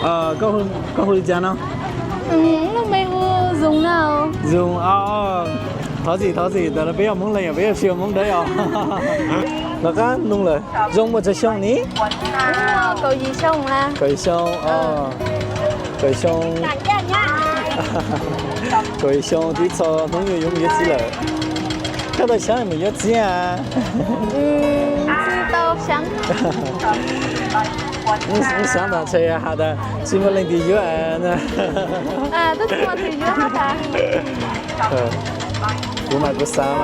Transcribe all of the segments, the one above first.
Koj hu li cas no? Zoo no. Zoo, thov txim, thov txim, ntawm no peb yog Hmoob Lees, peb yuav tsis yog Hmoob Dawb os. Los qab nug lawm, zoo muaj tsawg xyoo ni? Kaum yim xyoo, kaum yim xyoo, kaum yim xyoo, kaum yim xyoo twb txog hnub yuav yuav txiv lawm. Koj tau xyab mus yuav txiv a? Xyab tas ntshe has tas tsis muaj leej twg yuav. Kuv mas kuv xav,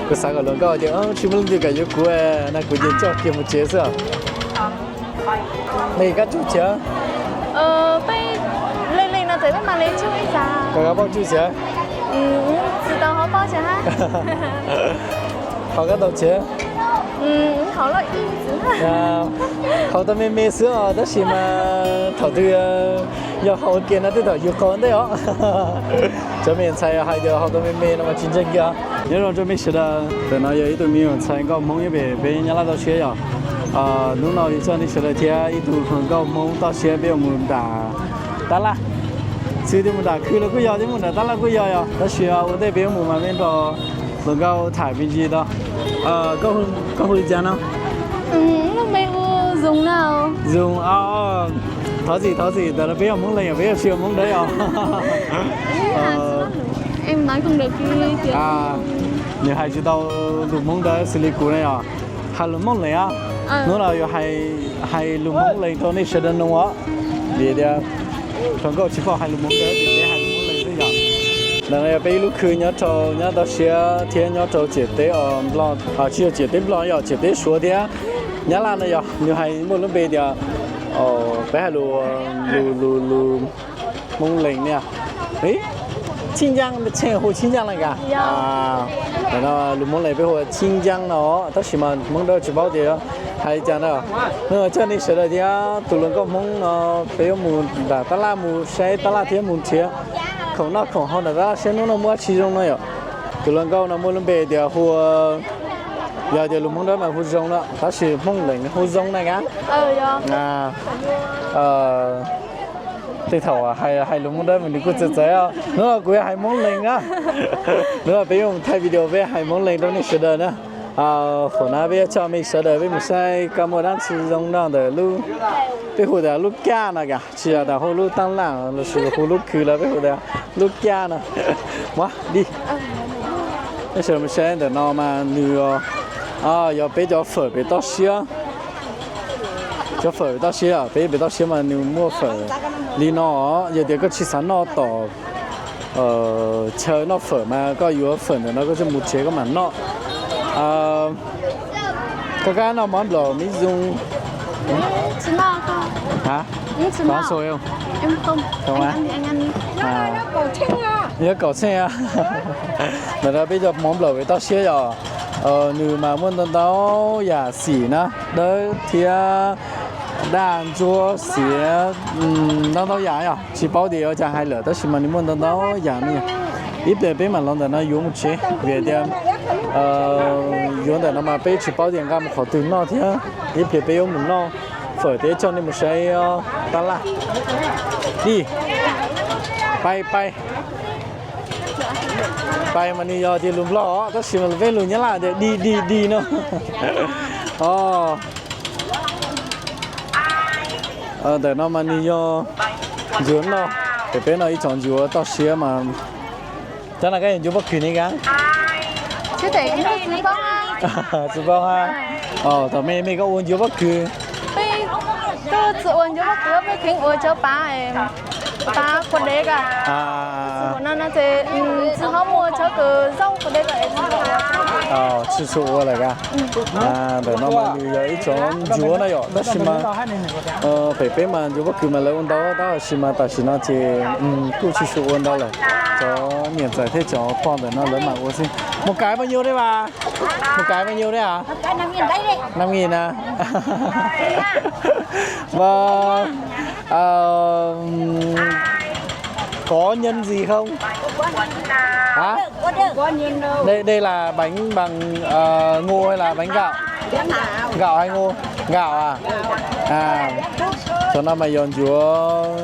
kuv xav kom luag nkauj tias tsis muaj leej twg kam yuav kuv na, kuv ces coj kiag mus tsev xwb. Nej koj tsuj txiav? Koj koj paub tsuj txiav? Haus koj tau txiav? Haus tau me me xwb os, tab sis mas thaum twg yog haus kiag no tej thaum yus qaug ntej os. Cov me ntxhais hais tias haus tau me me no mas tsis ntseeg kiag. Nyob zoo rau mej sawv daws, ntawm no yog ib tug me nyuam ntxhais nkauj Hmoob nyob pem peb Nyab Laj toj siab yom. Hnub no yog coj nej sawv daws thiab ib tug hluas nkauj Hmoob toj siab peb yuav mus nram tab laj. Txwv tias mus nram khw los kuj yog, thiab mus nram tab laj kuj yog yom, tab sis ua ntej peb yuav mus mas peb nrog hluas nkauj tham me ntsis tau. Koj hu li cas no? Zoo, thov txim, thov txim, ntawm no peb yog Hmoob Lees, peb yuav tsis yog Hmoob Dawb os. Nws hais tsis tau lus Hmoob Dawb xws li kuv ne yom. Hais lus Hmoob Lees os. Hnub no yuav hais lus Hmoob Lees rau nej sawv daws mloog os. Vim tias hluas nkauj tsis paub hais lus Hmoob Dawb ces peb hais lus Hmoob Lees xwb yom. Ntawm no yog peb ib lub khw nyob rau Nyab Laj toj siab thiab nyob rau ciam teb Nplog, tsis yog ciam teb Nplog, yog ciam teb Suav thiab Nyab Laj no yom. Nws hais muaj lub npe tias, peb hais lus, lus, lus, lus Hmoob Lees ne. Txhib Ncaab, tsheej hu Txhib Ncaab na kas? Ntawm no lus Hmoob Lees peb hu Txhib Ncaab no, tab sis mas Hmoob Dawb tsis paub tias hais li cas na. Coj nej sawv daws thiab tus hluas nkauj Hmoob no peb yuav mus nram tab laj mus saib tab laj thiab mus nrhiav khoom noj khoom haus nram tab laj saib hnub no muaj dab tsi zoo no yom. Tus hluas nkauj no muaj lub npe tias hu, yog tias lus Hmoob Dawb mas hu Zoo no, tab sis Hmoob Lees hu Zoo na kas? Tej thaum hais lus Hmoob Dawb mas nws kuj txawv txawv os. Hnub no kuv yuav hais Hmoob Lees na. Hnub no peb yuav mus thaij video peb hais Hmoob Lees rau nej sawv daws na. Thaum no peb yuav coj mej sawv daws peb mus saib koj muaj dab tsi zoo noj ntawm lub, peb hu tias lub kaj no kas, tsis yog tas hu lub tab laj lossis hu lub khw los peb hu tias lub kaj no. Muab di. Nej sawv daws mus saib ntawm no mas nws yog peb cov fawm pem toj siab. Cov fawm pem toj siab, peb pem toj siab mas nws muaj fawm li no. Yog tias koj tsis xav noj tom chaw noj fawm mas koj yuav fawm ntawm no koj thiaj mus tsev koj mam noj. Koj kab noj mov nplaum miv zoo. Yuav kaum txheej. Ntawm no peb cov mov nplaum pem toj siab yom. Nws mas muaj ntau ntau yam xim na, dawb thiab daj, ntsuab xiav, ntau ntau yam yom. Tsis paub tias yuav cas hais lawm tab sis mas nws muaj ntau ntau yam ne. Ib pliag peb mam los ntawm no yuav mus tsev vim tias yuav ntawm no mas peb tsis paub tias nqa mus qhov twg noj thiab. Ib pliag peb yuav mus noj fawm thiab coj nej mus saib tab laj. Di, pai pai. Pai mas nws yog tias lus Nplog os, tab sis mas peb lus Nyab Laj tias di di di no. Ntawm no mas nws yog ncuav noj, pem peb no ib tsoom ncuav toj siab mas. Cov no koj yuav ncuav pob kws ne kas? Tsis paub ha. Thaum me me koj ua ncuav pob kws? Peb tsis ua ncuav pob kws, peb kheev ua cov pav, pav kua deb ko. Tsis tshua ua lawm kas. Ntawm no mas nws yog ib tsoom ncuav na yom, tab sis mas pem peb mas ncuav pob kws mas lawv ua ntau tab sis mas tam sim no ces kuj tsis tshua ua ntau lawm. Cov niam ntxawm thiab cov pog ntawm no lawv mam ua xwb. Mus kaiv paj nyuj deb vas? Mus kaiv paj nyuj deb a? Năm nghìn na. Và có nhân gì không? Hả? Đây đây là bánh bằng ờ, ngô hay là bánh gạo? Gạo hay ngô? Gạo à? À. Cov no mas yog ncuav,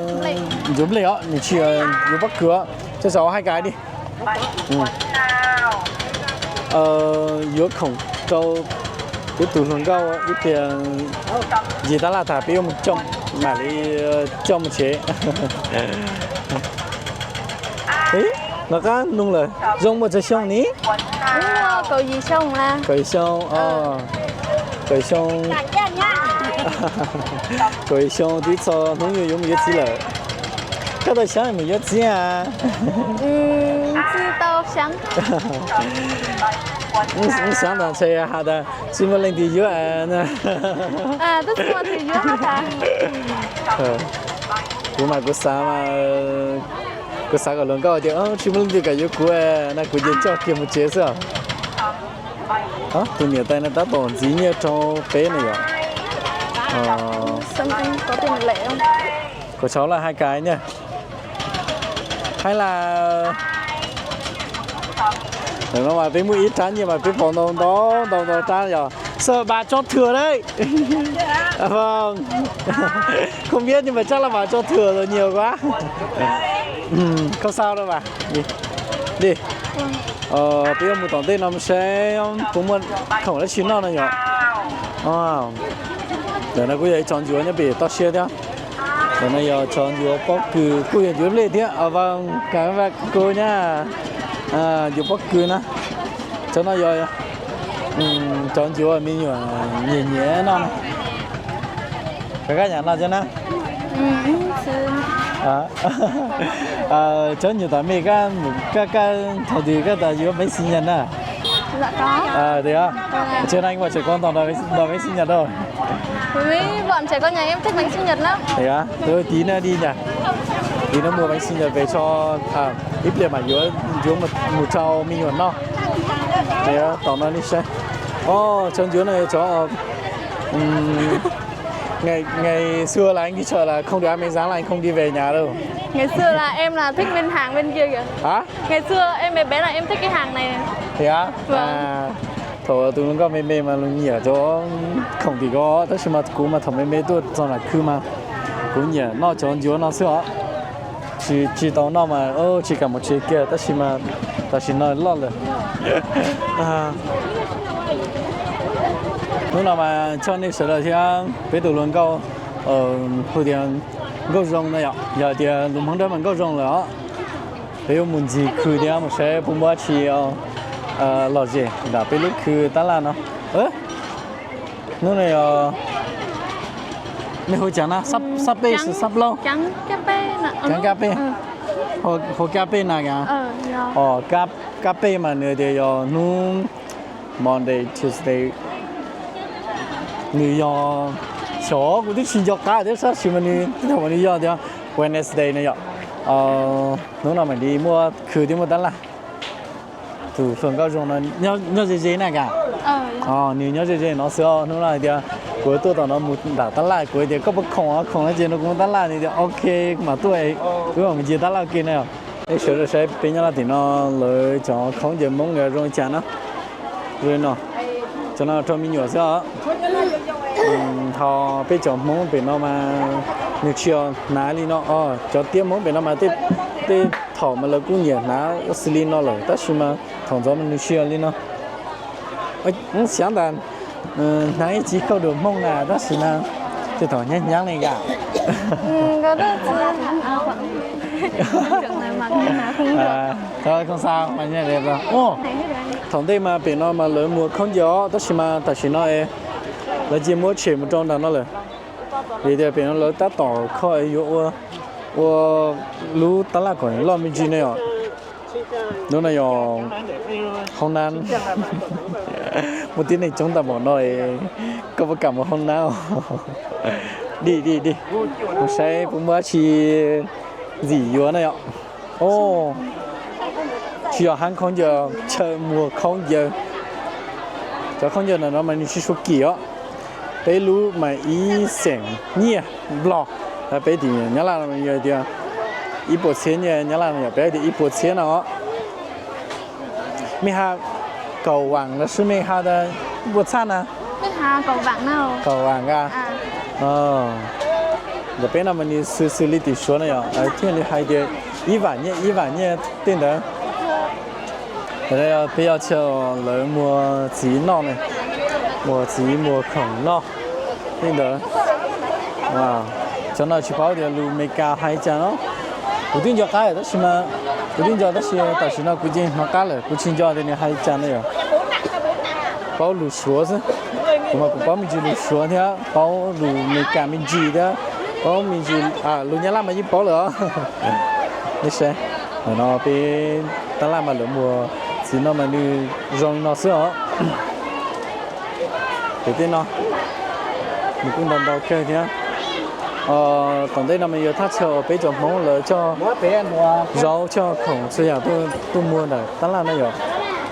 ncuav nplej os, nws tsis yog ncuav pob kws os. Coj saum hai kais di. Yuav khoom rau peb tus hluas nkauj ib pliag, ncig tab laj tas peb yuav mus coj, mam li coj mus tsev. Nov qab nug lawm, zoo muaj tsawg xyoo ni? Kaum yim xyoo, kaum yim xyoo, kaum yim xyoo twb txog hnub nyoog yuav mus yuav txiv lawm. Koj tau xyov mus yuav txiv a? Xyov tas ntshe has tas tsis muaj leej twg yuav. Kuv mas kuv xav, kuv xav kom hluas nkauj tias tsis muaj leej twg kam yuav kuv na, kuv ces coj kiag mus tsev xwb. Tus niam tais no tab tom ntxiv nyiaj rau peb ne yom. Kuv tshauv laj hai kais niaj. Hais lawm, no mas peb muaj ib rab nyiaj mas peb pom ntau ntau ntau ntau rab yog sơ ba tsob thwm đấy. Không biết nhưng mà chắc là vào cho thừa rồi nhiều quá. Không sao đâu mà. Đi. Peb yuav mus tom ntej no saib puas muaj khoom dab tsi noj no yom. Ntawm no kuj yog ib tsob ncuav nyob pem toj siab thiab. Ntawm no yog tsob ncuav pob kws kuj yog ncuav nplej thiab. Vaj, kab vaj kub nyab, ncuav pob kws na. Tsob no yog tsob ncuav me nyuam nyiam nyiam noj na. Koj kab nyiam noj thiab na. Tsob nyuam tom me, koj, koj thaum twg koj tau yuav bánh sinh nhật na? Tias, trước nay anh bọn trẻ con toàn đòi bánh sinh nhật thôi. Tias, tí nữa đi nhỉ? Tí nữa mua bánh sinh nhật về cho, ib pliag mas yuav, yuav mus rau me nyuam noj. Tias tom no li saib. Ồ, tsob ncuav no tsob Ngày, ngày xưa là anh đi chợ là không được ăn bánh rán là anh không đi về nhà đâu. Ngày xưa là em là thích bên hàng bên kia kìa. Hả? Ngày xưa em bé bé là em thích cái hàng này. Thế á? Vâng. À, thaum tus hluas nkauj me me mas luag nyiam cov khoom tim ko, tab sis mas kuv mas thaum me me tuaj txog nram khw mas kuv nyiam noj cov ncuav no xwb os. Tsis, tsis tau noj mas tsis kam mus tsev kiag, tab sis mas tam sim no loj lawm. Hnub no mas chào nej sawv daws thiab peb tus hluas nkauj, hu tias Nkauj Zoo no yom, yog tias lus Hmoob Dawb mas Nkauj Zoo lawm os. Peb yuav mus ncig khw thiab mus saib puas muaj dab tsi lom zem nram peb lub khw tab laj no. Hnub no yog, nej hu cas na, sab pej, sab plaub? Cov kab pej, hu kab pej na ka. Os, kab pej mas nws tias yog hnub Monday, Tuesday, nws yog, xyov kuv twb tsis nco qab thiab, tab sis mas nws thaum nws yog tias Wednesday no yom. Hnub no mam li muaj khw thiab muaj tab laj. Tus hluas nkauj zoo no nyob ze ze na ka. Nws nyob ze ze no xwb os. Hnub no hais tias kuv tuaj tom no mus nram tab laj, kuv tias koj puas khoom, khoom no ces no kuv mus tab laj, nws tias ok, kuv mam tuaj, wb mam mus ncig tab laj ua ke na. Nej sawv daws saib peb nyob laj tim no lawv cov khaub ncaws Hmoob zoo li cas na. Zoo no, cov no rau me nyuam xwb os. Ho peb cov Hmoob pem no mas nws tsis yog hnav li no os. Cov tiab Hmoob pem no mas tej thaum mas lawv kuj nyiam hnav xws li no lawm, tab sis mas thaum ntxov mas nws tsis yog li no. Xyav tas hnav ib txiv kauj dua Hmoob na, tab sis mas tej thaum hnyav hnyav li ka. Thaum ntej mas pem no mas lawv muag khaub ncaws os, tab sis mas tam sim no lawv cia muab tshem mus rau nram no lawm. Vim tias pem no lawv tab tom kho yuav ua, ua lub tab laj kom loj me ntsis ne os. Lub no yog hoob nab. Muaj tib neeg coob tag npaum no, koj puas kam mus hoob nab? Di di di, mus saib puas muaj dab tsi ntxim yuav na yom. Tsis yog hab khaub ncaws, chaw muag khaub ncaws. Cov khaub ncaws ntawm no mas nws tsis suav kim os. Peb lub mas ib xeem nyiaj Nplog, peb tim Nyab Laj no yog tias ib puas txhiab nyiaj Nyab Laj no yom, peb tias ib puas txhiab no. Mej has kaum vam los sis mej has tas ib puas txhab na? Kaum vam ka. Ntawm peb no mas nws xws xws li tim Suav no yom, thiaj li hais tias ib vam nyiaj ib vam nyiaj tej ntawd. Peb yog chaw lawv muag txiv noj ne, muag txiv muag khoom noj tej ntawd. Cov no tsis paub tias lus Amelikas hais cas no. Kuv twb nco qab tab sis mas, kuv twb nco tab sis tam sim no kuv yeej hnov qab lawm, kuv tsis nco tias nws hais cas no yom. Paub lus Suav xwb. Kuv mas kuv paub me ntsis lus Suav thiab paub lus Amelikas me ntsis thiab, paub me ntsis lus Nyab Laj mas yeej paub lawm os. Nej saib, ntawm no peb tab laj mas lawv muag txiv no mas nws zoo li no xwb os. Pem tej no nws kuj ntau ntau kawg thiab. Tom ntej no mas yog thaj chaw uas peb cov Hmoob lawv coj zaub coj khoom txhua yam tuaj muag ntawm tab laj no yom.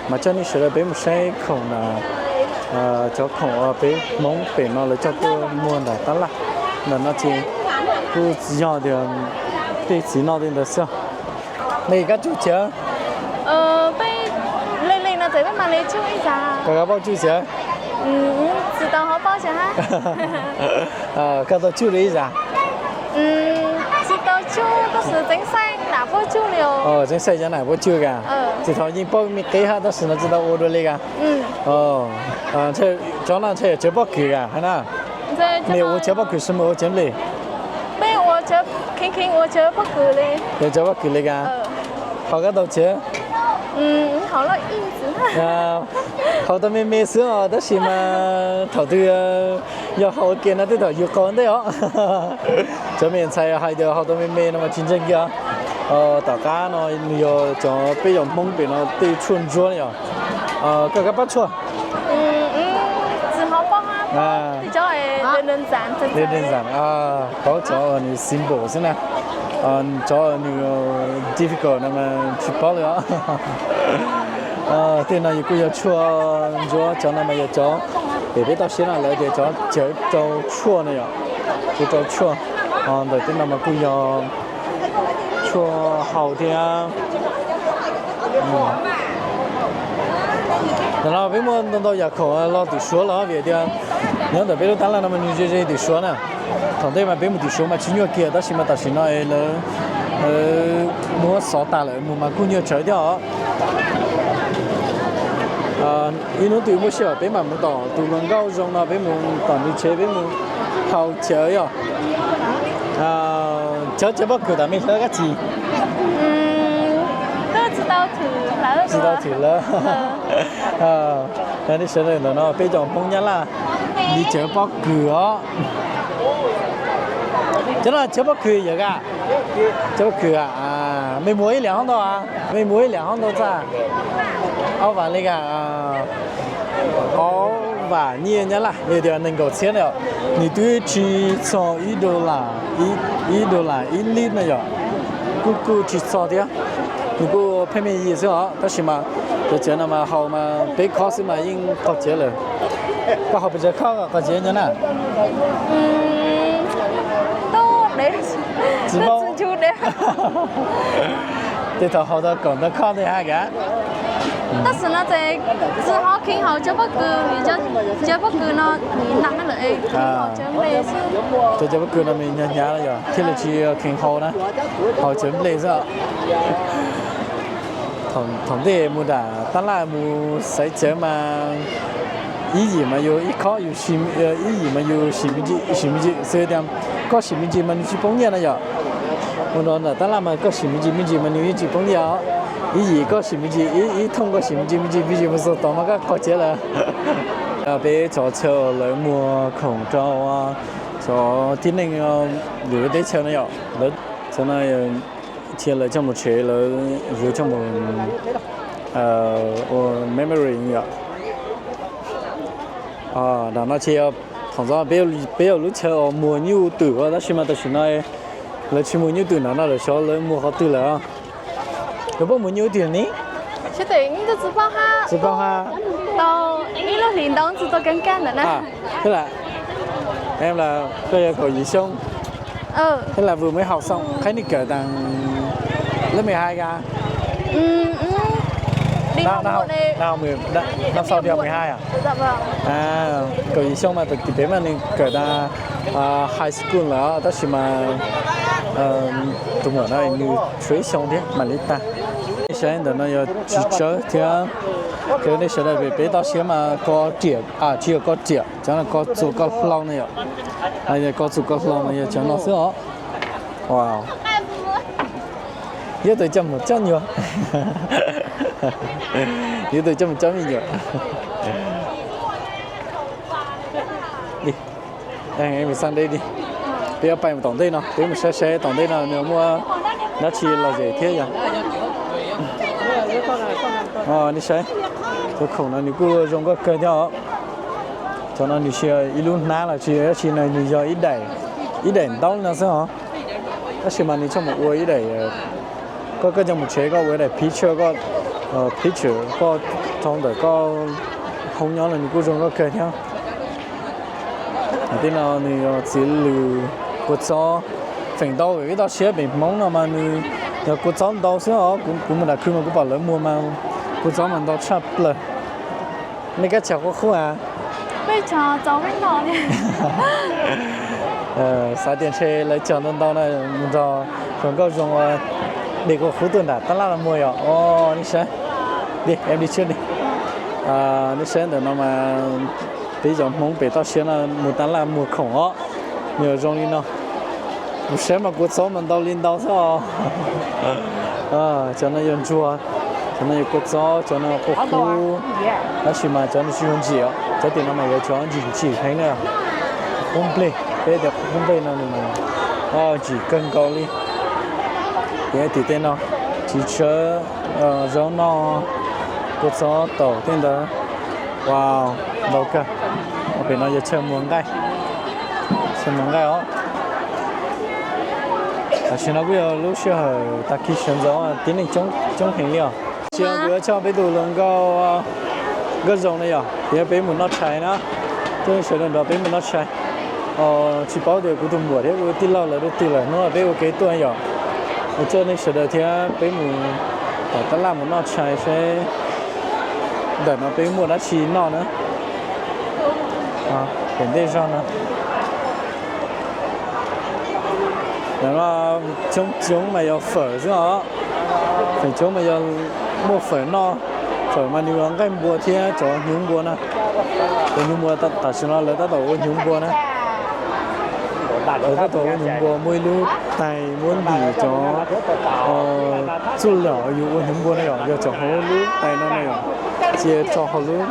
Mas coj nej sawv daws peb mus saib khoom na, cov khoom uas peb Hmoob pem no lawv coj tuaj muag ntawm tab laj. Ntawm no ces kuj yog tias tej txiv noj tej ntawd xwb. Nej kab tsuj txiav? Koj kab paub tsuj txiav? Koj tau tsuj li ib zag? Tseeb xaij cov nam puab tsuj ka. Tsis tau yeej paub me qib hab tab sis no tsis tau ua dua li ka. Cov no ntshe yog cawv pob kws ka hab na. Nws ua cawv pob kws sib mus ua cawv nplej? Yog cawv pob kws li ka. Haus kab tau txiav? Haus tau me me xwb os tab sis mas thaum twg yog haus ua ke no tej thaum yus qaug ntej os. Cov me ntxhais hais tias haus tau me me no mas tsis ntseeg kiag. Tom qab no nws yog cov peb yog Hmoob pem no tej tshuaj ntsuab yom. Koj kab pab tshuaj? Paub cov nws simple xwb na. Cov nws difficult no mas tsis paub li os. Tej no yus kuj yog tshuaj ntsuab, cov no mas yog cov pem peb toj siab no lawv tias cov cawv rau tshuaj no yom. Cawv rau tshuaj. Ntawm tej no mas kuj yog tshuaj haus thiab. Ntawm no peb muaj ntau ntau yam khoom los tim Suav los vim tias nyob ntawm peb lub tab laj no mas nws ze ze tim Suav na. Thaum ntej mas peb mus tim Suav mas tsis nyuaj kiag tab sis mas tam sim no es lawv muab xov tas lawm mus mas kuj nyuaj tsawv thiab os. Ib hnub twg muaj sij hawm peb mam mus tom tus hluas nkauj zoo no peb mus tom nws tsev peb mus haus cawv yom. Cawv cawv pob kws tam me hlawv kab txis? Tsis tau thwm lawv. Nej sawv daws ntawm no peb cov Hmoob Nyab Laj li cawv pob kws os. Cov no cawv pob kws yawm ka? Cawv pob kws, mej muag ib liam hov ntau, mej muag ib liam hov ntau txaj? Ob vam li ka. Ob vam nyiaj Nyab Laj, yog tias nees nkaum txhiab na yom, nws twb tsis txog ib dollar, ib dollar ib lib na yom. Kuj kuj tsis txog thiab, nws kuj pheej me yig xwb os. Tab sis mas cov cawv no mas haus mas peb khob xwb mas yeej qaug cev lawm. Koj haus pes tsawg khob qaug cev nyob na? Tsis paub. Tej thaum haus tau kaum ntau khob tej hab ka. Tab sis no ces tsis ho kheev haus cawv pob kws, cawv pob kws no nws nam lawm, cawv pob kws no nws hnyav hnyav yog thiaj li tsis kheev haus na, haus cawv nplej xwb. Thaum ntej mus nram tab laj mus xaiv cawv mas ib yim mas yus ib khob, ib yim mas yus sim me ntsis, sim me ntsis xwb tias koj sim me ntsis mas nws tsis poob nyiaj na yom. Mus no nram tab laj mas koj sim me ntsis me ntsis mas nws yeej tsis poob nyiaj os. Ib yim koj sim me ntsis, ib thooj koj sim me ntsis me ntsis me ntsis mus txog tod mas koj qaug cev lawm. Peb cov chaw lawv muag khoom rau cov tib neeg lwm lub teb chaws no yom, lawv chaw no cia lawv coj mus tsev, lawv yuav coj mus ua memory yom. Nram no ces thaum ntxov peb yog lub chaw uas muag nyuj twm tab sis mas tam sim no lawv tsis muag nyuj twm nram no lawm, xyov lawv muag qhov twg lawm. Lawv puas muag nyuj twm ni? Tsis paub hab. Tau ib lub hlis ntau tsis tau kev kaj ntawm na. Em là, koj yog kaum yim xyoo. Thế là vừa mới học xong, thấy nó cởi tàng lớp mười hai ra. Đi học muộn đi. Năm sau đi học mười hai à? Dạ vâng. À, kaum yim xyoo mas tam sim peb mas nws cởi tàng high school lawm tab sis mas tus muam no nws tshuav ib xyoo thiab mam li tag. Nej saib ntawm no yog txiv tsawb thiab, nej sawv daws pem peb toj siab mas ko riam, tsis yog ko riam, cov no ko txuas ko hlau no yom. Ko txuas ko hlau no yog cov no xwb os. Yog tus coj mus coj nyuag, yog tus coj mus coj me nyuam. Sunday di, peb yuav pais mus tom ntej no, peb mus saib saib tom ntej no nws muaj dab tsi lom zem thiab yom. Nej saib, cov khoom no nws kuj zoo nkauj kawg thiab os. Cov no nws tsis yog ib lub hnab los tsis yog dab tsi no, nws yog ib daim ntaub no xwb os. Tab sis mas nws coj mus ua ib daim, koj, koj coj mus tsev koj ua daim picture, koj picture koj rau ntawm koj hoob nyob los nws kuj zoo nkauj kawg thiab. Tej no nws yog txiv lws kua txob, feem ntau peb toj siab pem Hmoob no mas nws yog kua txob ntau xwb os. Kuv mus nram khw mas kuv pom lawv muag mas kua txob mas ntau tshaj plaws. Nej kab tshaj qub qub a? Xav tias ntshe lawv cog ntau ntau na, mus nrog hluas nkauj zoo ua dej kua qub tuaj nram tab laj los muag yom. Nej saib, em li tshiab li. Nej saib ntawm no mas peb cov Hmoob pem toj siab no mus tab laj muag khoom os. Nws zoo li no. Kuv saib mas kua txob mas ntau li ntau xwb os. Cov no yog ntsuag, cov no yog kua txob, cov no kua qub, tab sis mas cov no tsis yog ntsim os, cov tim no mas yog cov ntsim ntsim heev na. Qub nplej, peb tias qub nplej no nws mas ntsim kawg nkaus li. Ces tim tej no, txiv tsawb, zaub noj, kua txob taum tej ntawd, ntau kawg. Pem no yog chaw muag nqaij, chaw muag nqaij os. Tam sim no kuj yog lub sij hawm tag kis sawv ntxov tib neeg coob heev li os. Tab sis kuv yuav coj peb tus hluas nkauj, nkauj zoo na yom, yog peb mus noj tshais na, coj nej sawv daws nrog peb mus noj tshais. Tsis paub tias kuv tus muam thiab kuv tij laug lawv rau twg lawm, hnub no peb ua kev tuaj yom, coj nej sawv daws thiab peb mus tom tab laj mus noj tshais seb ntawm no peb muaj dab tsi noj na. Pem ntej zog no, coob coob mas yog fawm xwb os. Feem coob mas yog muaj fawm noj. Fawm mas nws ua nqaij npua thiab cov hnyuv npua na. Cov hnyuv npua tam sim no lawv tab tom ua hnyuv npua na. Lawv tab tom ua hnyuv npua, muaj ib lub tais muab ntim cov txuj lom yus ua hnyuv npua na yom, yog cov hauv lub tais no na yom, cia tso hauv lub,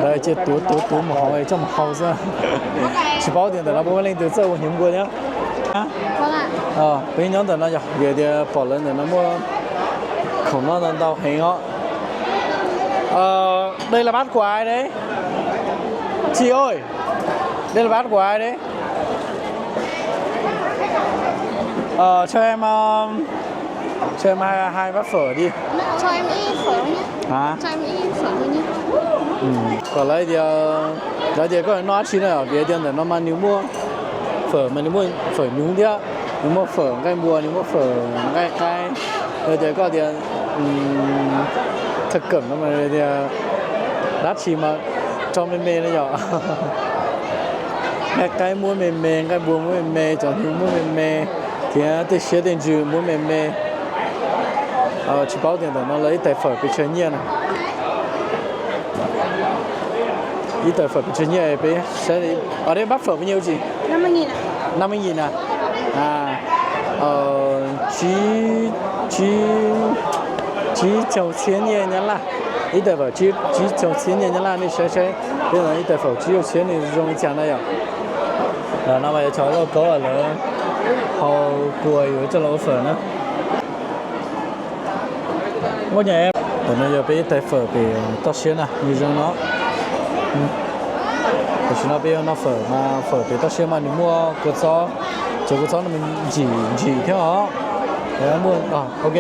lawv cia tuav tuav tuav mus hauv coj mus hau xwb. Tsis paub tias ntawm no puas muaj leej twg txawj ua hnyuv npua thiab. Peb nyob ntawm no yog vim tias pom lawv ntawm no muaj khoom noj ntau ntau heev os. Đây là bát của ai đấy? Chị ơi, đây là bát của ai đấy? Ờ, cho em, ờ, cho em hai, hai bát phở đi. Cho em ít phở thôi nhé. Hả? Cho em ít phở thôi nhé. Kom lawv tias, lawv tias koj noj dab tsi na, vim tias ntawm no mas nws muaj fawm mas nws muaj fawm hnyuv thiab, nws muaj fawm nqaij npua, nws muaj fawm nqaij qaib. Lawv tias koj tias thaj kawm no mas tias dab tsi mas rau me me no yom. Nqaij qaib muab me me, nqaij npua muab me me, cov hnyuv muab me me, thiab tej siab tej ntsws muab me me. Tsis paub tias ntawm no lawv ib tais fawm pes tsawg nyiaj na. Ib tais fawm pes tsawg nyiaj peb saib. Ở đây bát phở bao nhiêu chị? Năm mươi nghìn à? À, ờ, chín, chín, chín chục xiêm nyiaj Nhật Lào. Ib tais fawm chín, chín chục xiêm nyiaj Nhật Lào, nej saib saib. Peb ib tais fawm chín chục xiêm nyiaj zoo li cas na yom. Ntawm no mas yuav cov lauj kaub lawv hau kua yuav coj los ua fawm na. Ntawm no yog peb ib tais fawm pem toj siab na, nws zoo no. Tam sim no peb yuav noj fawm mas fawm pem toj siab mas nws muaj kua txob, cov kua txob no ntsim ntsim thiab os. Muaj, ok,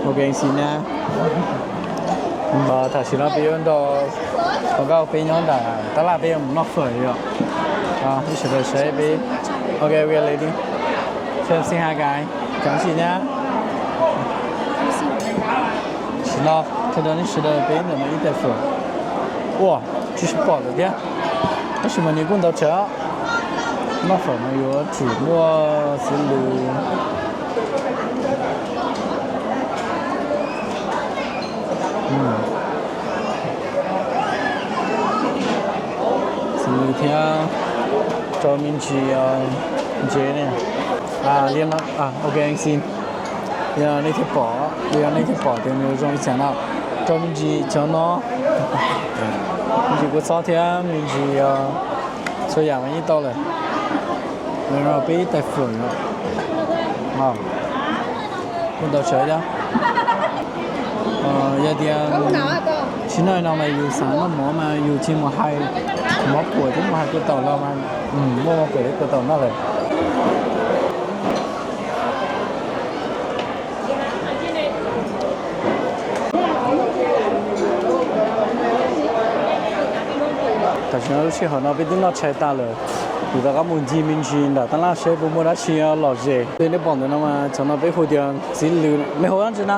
ok, xin nha. Tam sim no peb yuav nrog hluas nkauj peb nyob nram tab laj peb yuav mus noj fawm yom. Ib sawv daws saib peb. Ok, ok, lady. Cho em xin hai cái. Cảm ơn chị nhá. Tam sim no, thaij rau nej sawv daws peb ntawm no ib tais fawm. Ua, tsis pom lawm thiab. Tab sis mas nws kuj ntau tsawg. Noj fawm mas yuav tsum muaj xws li, xws li thiab rau me ntsis ntsev ne. Li no, ok, an xin. Li no nej thiaj pom, li no nej thiaj pom tias nws zoo li cas no. Rau me ntsis cov no, me ntsis kua txob thiab me ntsis txhua yam mas yeej tau lawm. Li no peb ib tais fawm no. Kuj tau sawv thiab. Yog tias tsis noj no mas yus xav noj mov mas yus tsis mus hais mov kuam thiab mus hais kua taum los mas muaj mov kuam thiab kua taum noj lawm. Tam sim no lub sij hawm no peb twb noj tshais tas lawm, kuv rov qab mus ncig me ntsis nram tab laj seb puas muaj dab tsi lom zem. Li nej pom ntawm no mas cov no peb hu tias txiv lws, nej hu dab tsi na?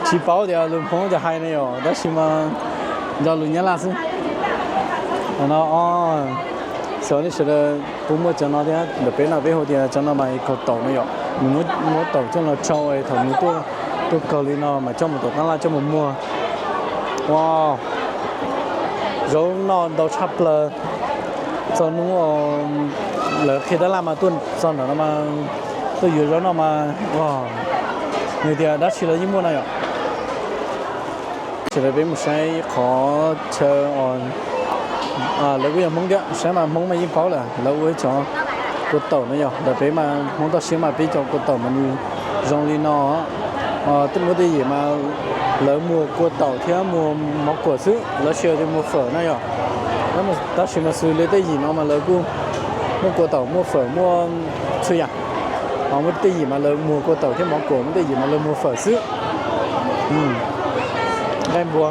Tsis paub tias lus Hmoob cas hais ne yom, tab sis mas nco lus Nyab Laj xwb. No, xyov nej sawv daws puas muaj cov no thiab, ntawm peb no peb hu tias cov no mas kaug taum no yom, nws muab taum coj los tsau thaum nws tuaj kaug li no mas coj mus tom tab laj coj mus muag. Ua, zaub noj ntau tshaj plaws. Txog hnub lawv qhia tab laj mas tuaj txog nram no mas tuaj yuav zaub noj mas, nws tias dab tsi los yeej muaj no yom. Sawv daws peb mus saib qhov chaw, lawv kuj yog Hmoob thiab, saib mas Hmoob mas yeej paub lawm, lawv ua ib cov kua taum no yog ntawm peb mas Hmoob toj siab mas peb cov kua taum mas nws zoo li no. Tej muaj tej yim mas lawv muag kua taum thiab muag mov kuam xwb, lawv tsis hais tias muag fawm no yom. Tab sis mas xws li tej yim no mas lawv kuj muaj kua taum muaj fawm muaj txhua yam. Muaj tej yim mas lawv muag kua taum thiab mov kuam, muaj tej yim mas lawv muag fawm xwb. Nqaij npua,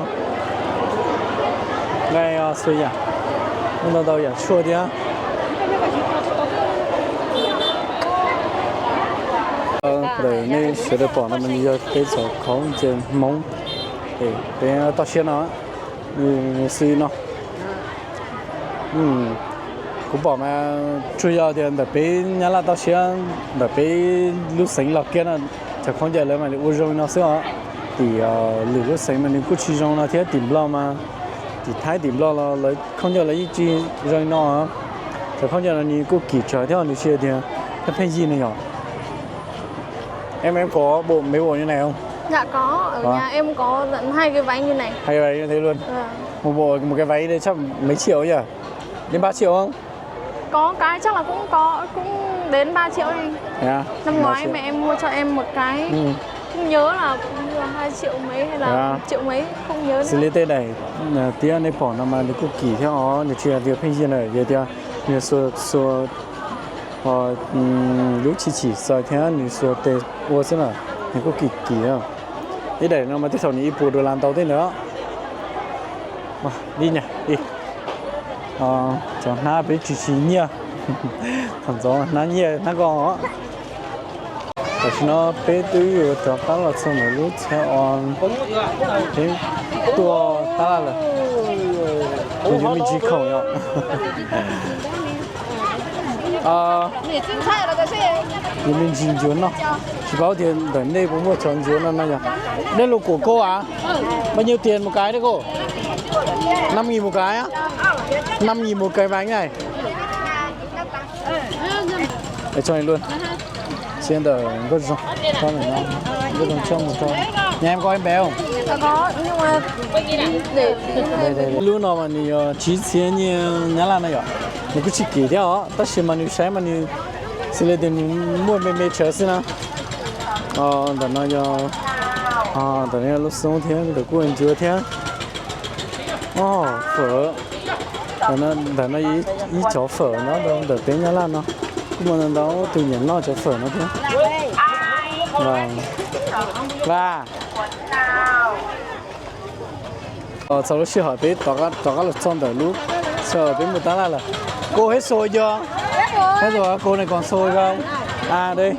nqaij txhua yam, muaj ntau ntau yam tshuaj thiab. Ntawm nej sawv daws pom no mas nws yog peb txhua khaub ncaws Hmoob, peb toj siab no, xws no. Kuv pom mas tsuas yog tias ntawm peb Nyab Laj toj siab, ntawm peb lub xeev los kiag no, cov khaub ncaws lawv mas ua zoo li no xwb os. Tim lwm lub xeev mas nws kuj tsis zoo no thiab, tim Nplog mas, tim Thaib tim Nplog los lawv khaub ncaws lawv yeej tsis zoo li no. Cov khaub ncaws no nws kuj kim tsawv thiab nws tsis tias pheej yig no yom. Em, em có bộ, mấy bộ như này không? Dạ có, ở nhà em có tận hai cái váy như này. Hai cái váy như thế luôn. Một bộ, một cái váy đây chắc mấy triệu nhỉ? Đến ba triệu không? Có cái chắc là cũng có, cũng đến ba triệu anh. Thế à? Năm ngoái mẹ em mua cho em một cái. Không nhớ là cũng mua hai triệu mấy hay là một triệu mấy, không nhớ nữa. Xws li tej daim tiab nej pom no mas nws kuj kim thiab os, nws tsis yog tias pheej yig na, yog tias nws xuas xuas lub chim chim xaws thiab nws xuas tes ua xwb na, nws kuj kim kim. Ib daim no mas tej thaum nws ib puas dollar ntau tej ntawd. Li nyag, cov hnab peb tsis tsis nyiaj, thaum ntxov hnab nyiaj hnab ko os. Tam sim no peb twb yuav rov qab los txog ntawm lub txha os, peb tuaj tab laj lawm, kuv yuav me ntsis khoom yom. Yuav me ntsis ncuav noj, tsis paub tias ntawm nej puas muaj cov ncuav no no yog. Đây là của cô à? Bao nhiêu tiền một cái đấy cô? Năm nghìn một cái á? Năm nghìn một cái bánh này. Để cho này luôn. Chia ntawm Nkauj Zoo, cho này nó, Nkauj Zoo cho một cho. Nhà em có em bé không? Có, nhưng mà để tí. Đây, đây, đây. Lub no mas nws yog tsib txhiab nyiaj Nyab Laj no yom. Nws kuj tsis kim thiab os, tab sis mas nws saib mas nws xws li tias nws muaj me me tsawv xwb na. Ntawm no yog, ntawm no yog lub xoob thiab, ntawm kuj ncuav thiab. Fawm, ntawm no ib cov fawm no ntawm peb Nyab Laj no, kuj muaj ntau ntau tus nyiam noj cov fawm no thiab. Va, txog lub sij hawm peb rov qab los txog ntawm lub, peb mus tab laj lawm. Cô hết sổ chưa? Hết rồi, cô này còn sổ không? À đây.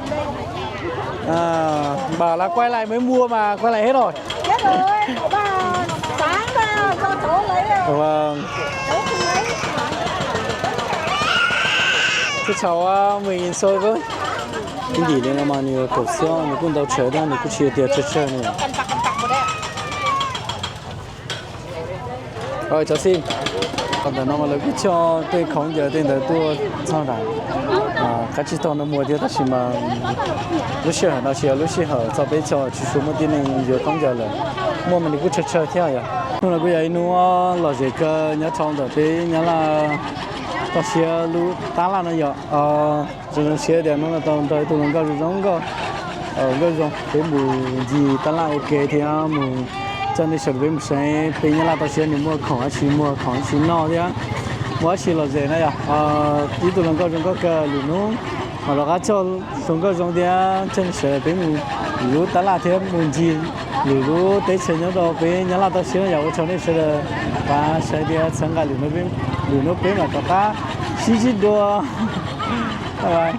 À, bảo là quay lại mới mua mà quay lại hết rồi. Vâng. Txhua tsav mus ib xo, ib ntim li no mas nws kaum xyoo, nws kuj ntau tsawg thiab, nws kuj tsis tias tsawg tsawg ne. Cov xij, ntawm no mas lawv kuj coj tej khoom ncawm tej ntawd tuaj txog nram qab tsib taug no muag thiab, tab sis mas lub sij hawm no tsis yog lub sij hawm txog peb cog, tsis tshua muaj tib neeg yuav khoom ncawm lawm. Muaj mas nws kuj tsawg tsawg thiab yom. Hnub no kuj yog ib hnub lom zem kawg nyob rau ntawm peb Nyab Laj toj siab lub tab laj no yom. Zoo zoo siab tias hnub no tau nrog ib tug hluas nkauj zoo zoo nkauj, nkauj zoo, peb mus ncig tab laj ua ke thiab mus coj nej sawv daws peb mus saib peb Nyab Laj toj siab nws muaj khoom dab tsi, muaj khoom dab tsi noj thiab muaj dab tsi lom zem na yom. Ib tug hluas nkauj zoo nkauj kawg, lwm hnub mam rov qab coj hluas nkauj zoo thiab coj nej sawv daws peb mus lwm lub tab laj thiab mus ncig lwm lub teb chaws nyob rau peb Nyab Laj toj siab no yom. Ua tsaug nej sawv daws pab saib thiab txhawb nqa, lwm hnub peb mam rov qab sib ntsib dua. Bye bye.